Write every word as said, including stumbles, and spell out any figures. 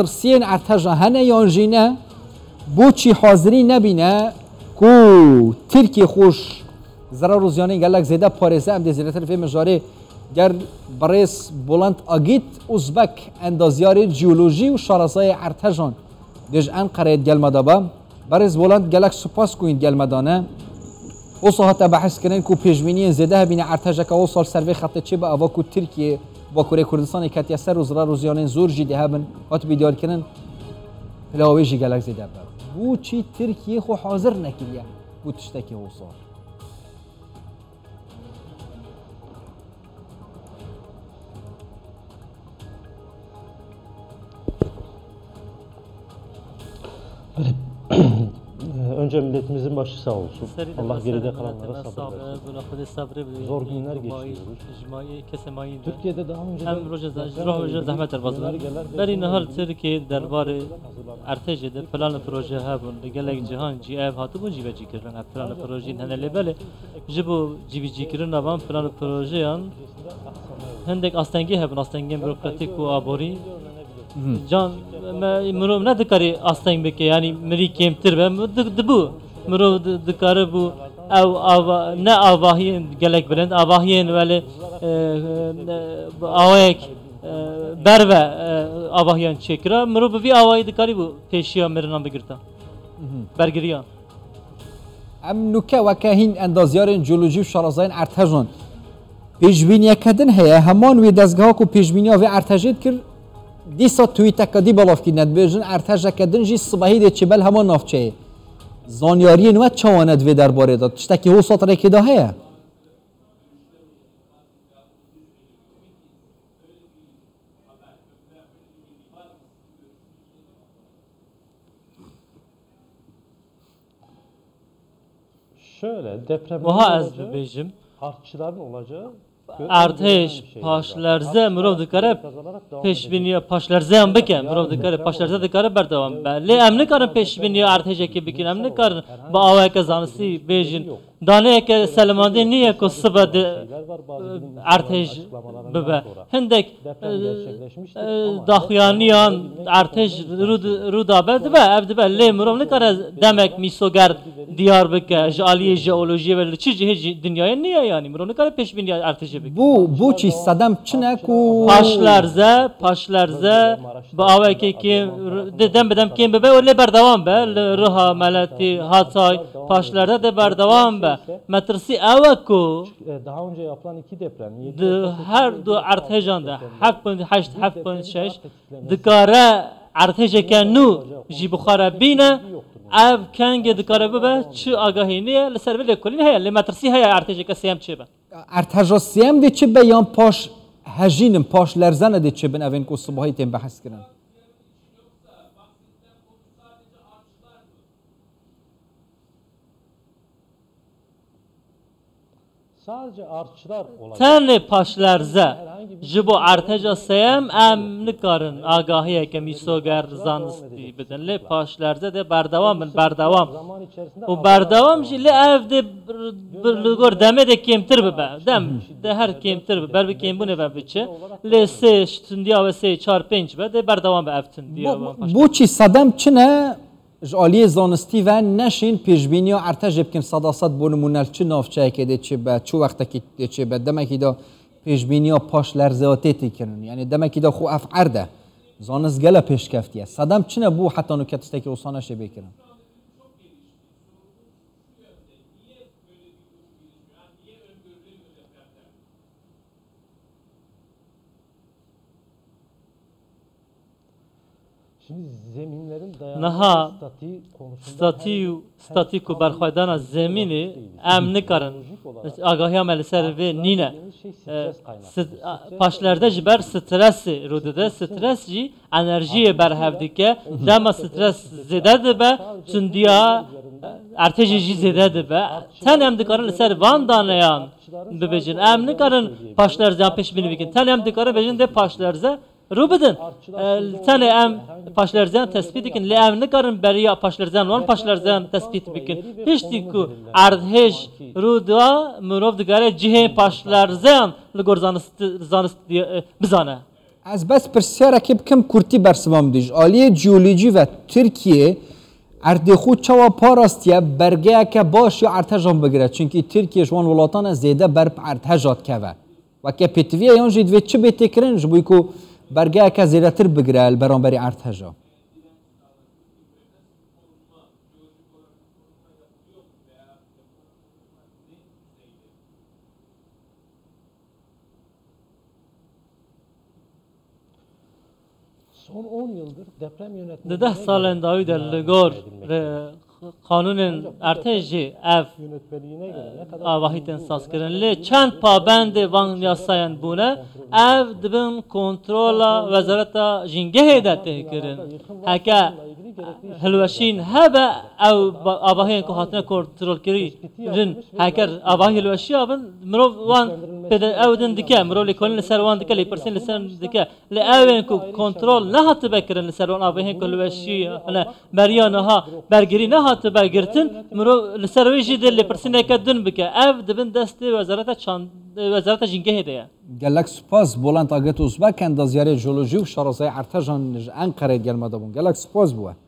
Tirsiyên erdheja hene yan jî ne? Boçî hazirî nebîne ku Tirkiye xwe ji zerar û ziyanên gelek zêde parêze? Em dê zêdetir vê mijarê ger birêz Bolant Agît Uzbek, endazyarê jeolojî û şarezayê erdhejan dê ji Enqereyê di gel me de be. Berêz Bolant, gelek spas ku yî di gel me de ne. Wisa hate behs kirin ku pêşbîniyên zêde hebîne erdhejeke wisa li ser vê xetê çêbe, eva ku Tirkiye Bakurê Kurdistanê ketiye ser û zirar û ziyanên zor jî dê hebin, hatibî diyarkirin, pila wê jî gelek zêde be. Boçî Tirkiye xwe hazir nekiriye ku tiştekî wisa? Böyle Önce milletimizin başı sağ olsun. Serî de Allah geride kalanlara sabır versin. Zor günler geçiriyoruz. Türkiye'de daha önce Em roja zehmet derbas. Berî niha li Tirkiyê derbarê erdhejê de plan û proje hebûn. Li gelek cihan cî ev hatibûn cîbecî kirin. Ev plan û projeyên hene lê belê ji bo cîbicîkirina van plan û projeyan hindek astengî hebûn, astengên bürokratîk û aborî. Can, me, mirov ne dikarî asteng bike, yanî mirî kêmtir be, mi-, di-, dibû. Mirov di-, dikaribû ew ava-, ne avahiyên gelek bilind, avahiyên welê, e, e, awayek, e, berve, e, avahiyan çêkira. Mirov bi vî awayî dikarîbû pêşiya mirinan bigirta. Bergiriya. Em nûke weke hîn endazyarên jeolojî û şarezayên erdhejan pêşbîniyeke din heye. Heman wê dezgeha ku pêşbîniya vê erdhejê dikir, dîsa tweeteke dî belav kirine, dibêjin erdhejeke din jî sibehî dê çêbe li heman navçeyê. Zanyariyên we çawa ne di vê derbarê de? Tiştekî hosat rêkê de heye? Şöyle, deprem Wiha ez olacak, bibêjim, artçıların olacağı göz önünde erdhêj, bir şey. Paşlerze, mirov dikare pêşbîniya paşlerzeyan bike, mirov dikare paşlerze dikare berdewam be. Lê em nikarin pêşbîniya erdhêjekê bikin, em nikarin bi awayeke zanistî bêjin. Daneyeke selemandî niye ku sibe di, e, erdhêj bibe. Hindek, e, e, daxuyaniyan erdhêj rû di-, rû dabe dibe, ev dibe. Lê mirov nikare demek mîsoger diyar bike, ji aliyê jeolojiyê ve li çi cihê jî dinyayê niye yanî. Mirov nikare pêşbîniya erdhêjê bike. Bo, boçî sedem çi ne ku Paşlerze, paşlerze, bi awekê kêm, de-, dem bi dem kêm bibe û lê berdewam be. Li Riha, Meletî, Hatay, paşlerze de berdewam be. Metirsî ew e ku E, daha önce yapılan iki deprem, di her du erdhêjan de heft point heşt, heft point şeş dikare erdhêjeke nû jî bi xwe re bîne. Ev kengê dikare bibe, çi agahî niye, li ser vê lêkolîn heye, lê metirsî heye erdhêjeke sêyem çêbe. Erdheja sêyem dê çi be yan paş hejîn in, paş lerzene dê çi bin, evên ku sibahî tên behs kirin? Sadece artçılar olacak. Tenê paşlerze. Ji bo erdheja sêyem em nikarin agahiyeke mîsoger zanistî bidin. Lê paşlerze dê berdewam bin, berdewam. Û berdewam jî lê ev dê bir, bir li gor demê dê kêmtir bibe. Dem dê her kêmtir bibe, ber bi kêmbûnê ve biçe. Lê sê, tundiya ve sê, çar, pênc be, dê berdewam be ev tundiya ve. Bo, bo, boçî sedem çi ne? Ji aliyê zanistî ve neşên pêşbîniya erdhejê bikin, sedased bo nimûne li çi navçeyekê dê çêbe, çi wextekî dê çêbe, demekî de pêşbîniya paşlerzeya tê têkirin. Yanî demekî de xwe ev erd e. Zanist gele pêşkeftiye. Sedem çi ne bû heta nûke tiştekî wisa neşê bê kirin? Niha statî û statî ku berxwedana zemînê em nikarin. Agahiya me li ser vê nîne. E, st-, a, paşlerde ji ber stresê rû dide. Stres jî enerjiyê berhev dike. Dema stres zêde dibe, tundiya, e, erdhejê jî zêde dibe. Tenê em dikarin li ser van daneyan bibêjin. Em nikarin paşlerzeyan pêşbînî bikin. Tenê em dikarin bêjin dê paşlerze rû bidin. E, tenê em paşlerzeyan tespît dikin. Lê em nikarin beriya paşlerzeyan wan paşlerzeyan tespît bikin. Piştî ku erdhêj rû da, mirov digere cihê paşlerzeyan li gor zanist, zanist, e, bizane. Ez bes pirsiyarekê bikim, kurtî bersiva min dî. Ji aliyê jeolojî ve Tirkiye erdê xwe çawa parastiye, bergeyeke baş ya erdhejan bigire? Çünkî Tirkiye ji wan welatan e zêde ber bi erdheja dikeve. Weke pêtiviye yan jî divê çi bê têkirin ji bo ku bergeyeke zêdetir bigire li beramberî erdheja? Di deh salên dawî de li gor qanûnên erdhejê ev avahî tên sazkirin. Lê çend pabendê van yasayan bûne, ev dibin kontrola Wezareta Jîngehê de tê kirin. Heke hilweşîn hebe, ew avahiyên ku hatine kontrolkirin, heke avahî hilweşiya bin, mirov wan pêde ew din dike, mirov lêkolîn li ser wan dike, lêpirsîn li ser dike. Lê ewên ku kontrol nehatibe kirin li ser wan avahiyên ku hilweşî hene, beriya niha bergirî nehatibe girtin, mirov li ser wê jî dê lêpirsîneke din bike. Ev dibin destê Wezareta Çand-, Wezareta Jîngehê de ye. Gelek spas Bolant Aget Uzbek, endazyarê jeolojî û şarezayê erdhejan ji Enqereyê digel me de bûn. Gelek spas bo we.